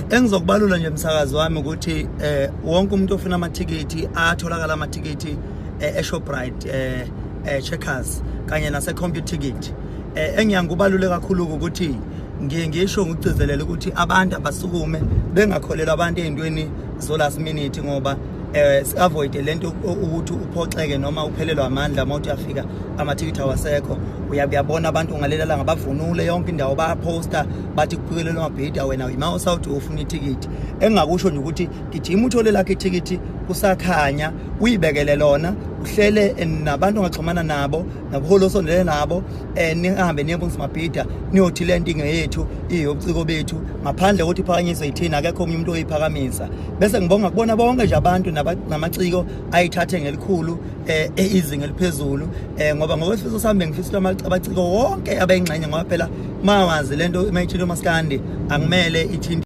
Engizokubalula nje, msakazi wami, ukuthi wonke umuntu ofuna amathikithi, atholakala amathikithi eShoprite, Checkers kanye nase Computicket. Engiyangubalule kakhulu ukuthi ngiye ngisho ngikugcizelela ukuthi abantu abasukume, bengakholelwa abantu ey'ntweni zo last minute, ngoba avoid lento ukuthi uphoxeke noma uphelelwe amandla uma uthi uyafika amathikithi awasekho. Uyabona abantu ngalela langa bavunule yonke indawo, bayaposta, bathi kuphikelelwa amabhida, wena ima usawuthi ufuna ithikithi. Engingakusho nje ukuthi gijima uthole lakho ithikithi kusakhanya, uyibekele lona, uhlele nabantu ongaxhumana nabo, nabuholi osondele nabo, nihambe niye Mabhida, niyothi lento ingeyethu, iyobuciko bethu, ngaphandle kokuthi iphakanyiswe yithina, akekho omunye umuntu oyiphakamisa. Bese ngibonga kubona bonke nje abantu namaciko ayithathe ngelikhulu izinga eliphezulu, ngoba ngokwesifiso sami bengifisa abaciko wonke abeyingxenye, ngoba phela mawazi lento mayithile umaskandi akumele ithinte.